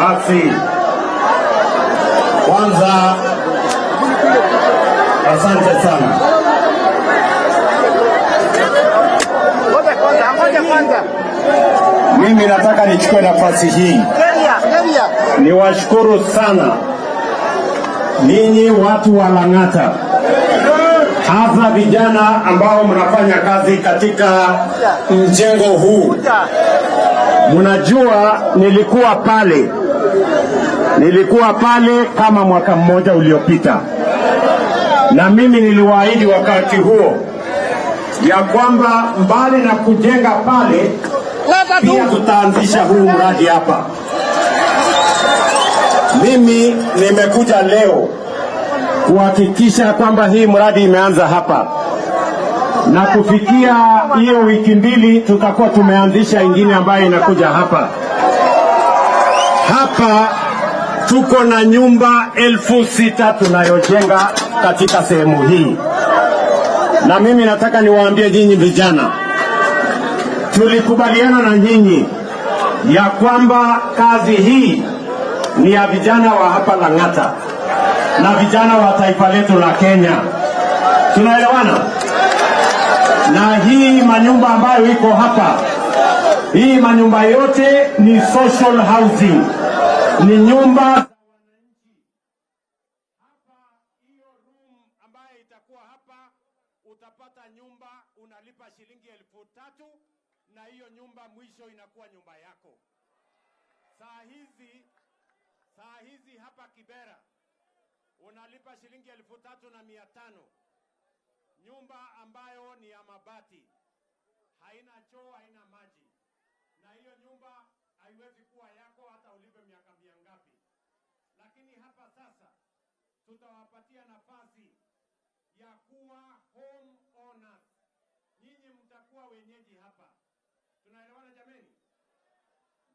Basi kwanza, asante sana. Mimi nataka nichukue nafasi hii niwashukuru sana ninyi watu wa Lang'ata, hasa vijana ambao mnafanya kazi katika mjengo huu. Mnajua nilikuwa pale kama mwaka mmoja uliopita, na mimi niliwaahidi wakati huo ya kwamba mbali na kujenga pale, pia tutaanzisha huu mradi hapa. Mimi nimekuja leo kuhakikisha kwamba hii mradi imeanza hapa, na kufikia hiyo wiki 2 tutakuwa tumeanzisha ingine ambayo inakuja hapa. Hapa tuko na nyumba 6,000 tunayojenga katika sehemu hii, na mimi nataka niwaambie nyinyi vijana, tulikubaliana na nyinyi ya kwamba kazi hii ni ya vijana wa hapa Lang'ata na vijana wa taifa letu la Kenya. Tunaelewana? Na hii manyumba ambayo iko hapa, hii manyumba yote ni social housing, ni nyumba za wananchi. Hapa hiyo room ambayo itakuwa hapa, utapata nyumba unalipa shilingi 3,000 na hiyo nyumba mwisho inakuwa nyumba yako. Saa hizi hapa Kibera unalipa shilingi 3,500, nyumba ambayo ni ya mabati, haina choo, haina maji, na hiyo nyumba haiwezi kuwa yako hata ulipe miaka mingapi. Lakini hapa sasa tutawapatia nafasi ya kuwa home owners. Nyinyi mtakuwa wenyeji hapa. Tunaelewana jameni?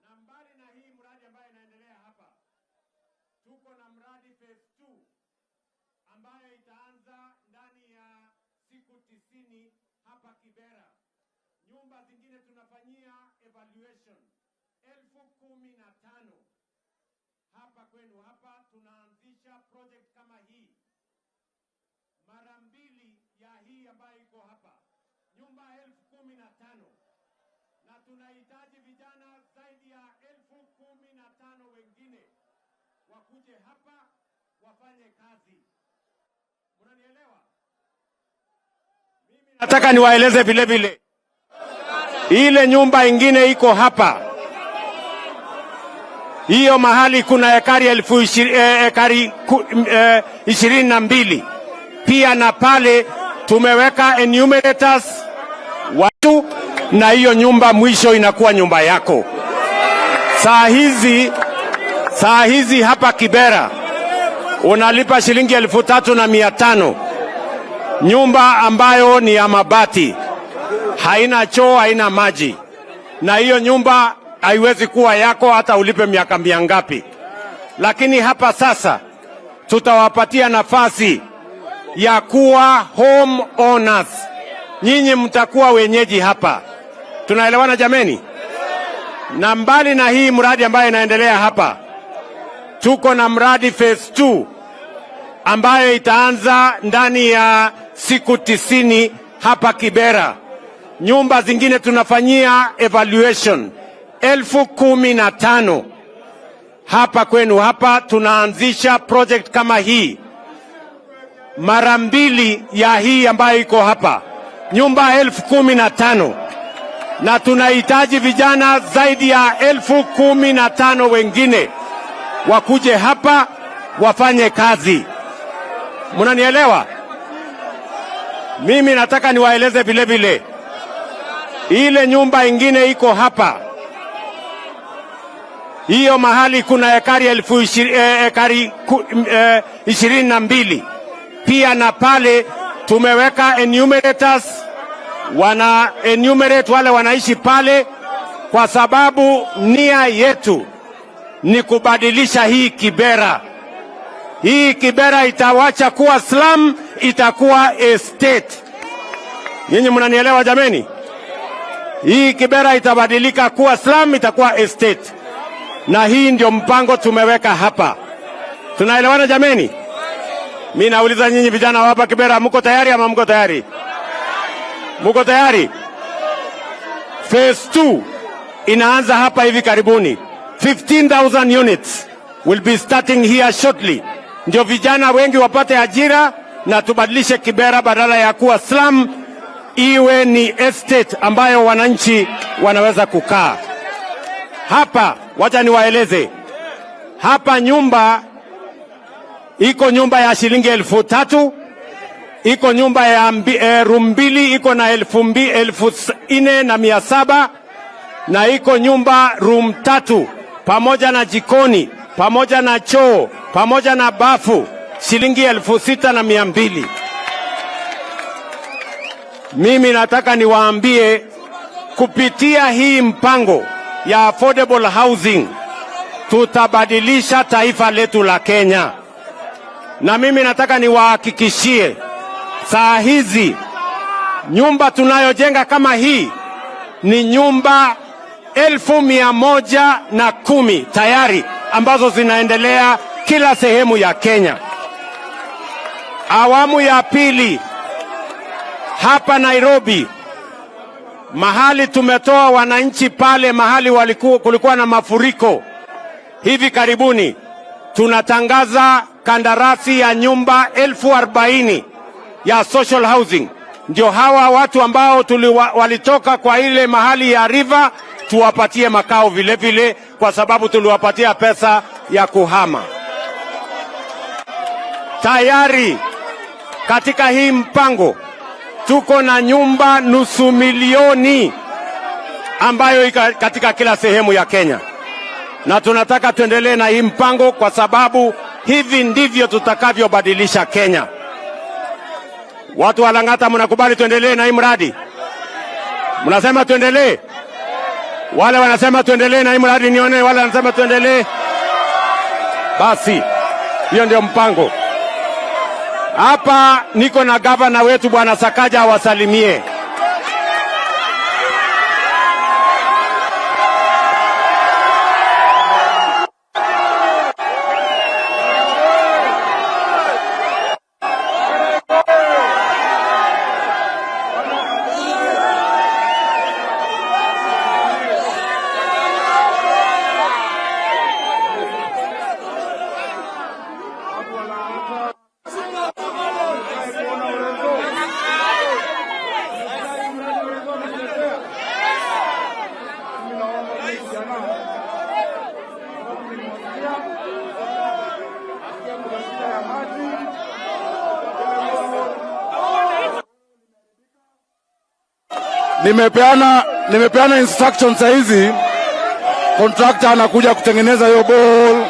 Na mbali na hii mradi ambayo inaendelea hapa, tuko na mradi phase 2 ambayo itaanza ndani ya siku 90 hapa Kibera. Nyumba zingine tunafanyia evaluation 15,000 hapa kwenu. Hapa tunaanzisha project kama hii mara mbili ya hii ambayo iko hapa, nyumba 15,000, na tunahitaji vijana zaidi ya 15,000 wengine wakuje hapa wafanye kazi. Mnanielewa? Mimi nataka niwaeleze vile vile, ile nyumba ingine iko hapa, hiyo mahali kuna ekari ekari 22 pia, na pale tumeweka enumerators watu, na hiyo nyumba mwisho inakuwa nyumba yako. Saa hizi hapa Kibera unalipa shilingi 3,500, nyumba ambayo ni ya mabati, haina choo, haina maji, na hiyo nyumba haiwezi kuwa yako hata ulipe miaka mingapi. Lakini hapa sasa tutawapatia nafasi ya kuwa home owners. Nyinyi mtakuwa wenyeji hapa. Tunaelewana jameni? Na mbali na hii mradi ambayo inaendelea hapa, tuko na mradi phase 2 ambayo itaanza ndani ya siku 90 hapa Kibera. Nyumba zingine tunafanyia evaluation 15,000 hapa kwenu. Hapa tunaanzisha project kama hii mara mbili ya hii ambayo iko hapa, nyumba 15,000, na tunahitaji vijana zaidi ya 15,000 wengine wakuje hapa wafanye kazi. Mnanielewa? Mimi nataka niwaeleze vile vile, ile nyumba ingine iko hapa, hiyo mahali kuna ekari ekari 22 pia, na pale tumeweka enumerators, wana enumerate wale wanaishi pale, kwa sababu nia yetu ni kubadilisha hii Kibera. Hii Kibera itawacha kuwa slum, itakuwa estate. Nyinyi mnanielewa jameni? Hii Kibera itabadilika kuwa slum, itakuwa estate. Na hii ndio mpango tumeweka hapa. Tunaelewana jameni? Mi nauliza nyinyi vijana wa hapa Kibera, mko tayari ama mko tayari? Mko tayari? Phase 2 inaanza hapa hivi karibuni. 15,000 units will be starting here shortly. Ndio vijana wengi wapate ajira na tubadilishe Kibera, badala ya kuwa slum iwe ni estate ambayo wananchi wanaweza kukaa. Hapa wacha niwaeleze, hapa nyumba iko, nyumba ya shilingi 3,000, iko nyumba ya room mbili iko na 4,700, na iko nyumba room tatu pamoja na jikoni pamoja na choo pamoja na bafu shilingi 6,200. Mimi nataka niwaambie, kupitia hii mpango ya affordable housing tutabadilisha taifa letu la Kenya, na mimi nataka niwahakikishie saa hizi nyumba tunayojenga kama hii ni nyumba 110,000 tayari ambazo zinaendelea kila sehemu ya Kenya. Awamu ya pili hapa Nairobi, mahali tumetoa wananchi pale mahali kulikuwa na mafuriko, hivi karibuni tunatangaza kandarasi ya nyumba 40,000 ya social housing. Ndio hawa watu ambao walitoka kwa ile mahali ya river tuwapatie makao vile vile, kwa sababu tuliwapatia pesa ya kuhama. Tayari katika hii mpango tuko na nyumba 500,000 ambayo iko katika kila sehemu ya Kenya, na tunataka tuendelee na hii mpango kwa sababu hivi ndivyo tutakavyobadilisha Kenya. Watu wa Lang'ata, mnakubali tuendelee na hii mradi? Mnasema tuendelee? Wale wanasema tuendelee na hii mradi, nione wale wanasema tuendelee. Basi hiyo ndio mpango. Hapa niko na gavana wetu Bwana Sakaja awasalimie. Nimepeana instruction saa hizi, contractor anakuja kutengeneza hiyo borehole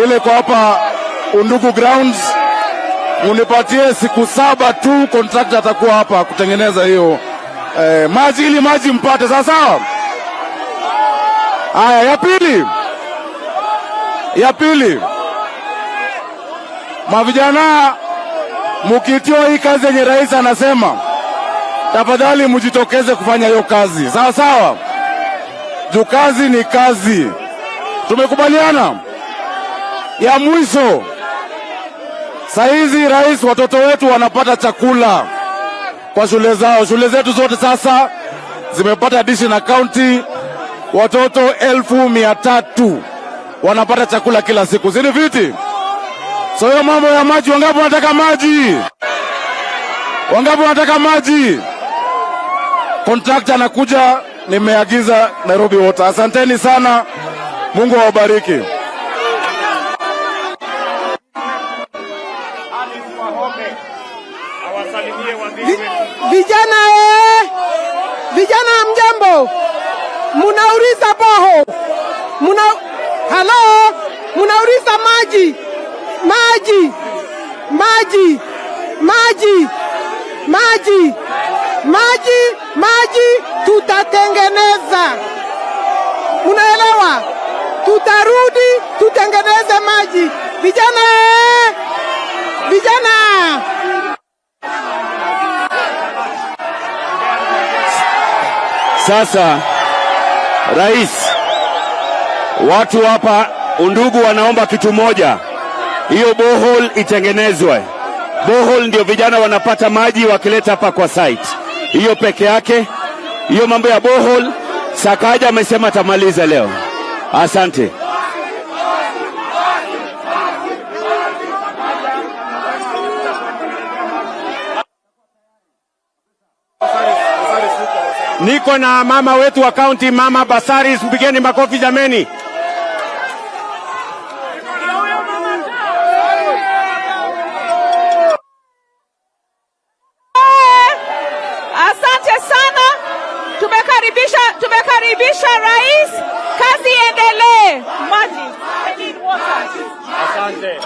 ile kwa hapa Undugu Grounds. Munipatie siku 7 tu, contractor atakuwa hapa kutengeneza hiyo maji ili maji mpate. Sawa sawa. Haya, ya pili, mavijana mukitiwa hii kazi yenye rais anasema, tafadhali mjitokeze kufanya hiyo kazi, sawa sawa. Juu kazi ni kazi, tumekubaliana. Ya mwisho, saa hizi rais, watoto wetu wanapata chakula kwa shule zao. Shule zetu zote sasa zimepata dishi na county, watoto 300,000 wanapata chakula kila siku, si ni fiti? So hiyo mambo ya maji, wangapi wanataka maji? Wangapi wanataka maji? Contractor anakuja, nimeagiza Nairobi Water. Asanteni sana, Mungu awabariki. Alice Wahome awasalimie waziri wetu. Vijana vijana mjambo, munauliza borehole, halo, munauliza maji, maji, maji, maji, maji, maji, maji, tutatengeneza. Munaelewa? Tutarudi tutengeneze maji. Vijana vijana. Sasa rais, Watu hapa Undugu wanaomba kitu moja, hiyo borehole itengenezwe. Borehole ndio vijana wanapata maji wakileta hapa kwa site. Hiyo peke yake, hiyo mambo ya borehole, Sakaja amesema atamaliza leo. Asante. Niko na mama wetu wa kaunti, Mama Basaris, mpigeni makofi jameni. Asante sana, tumekaribisha rais, kazi iendelee. Maji. I need water. Asante.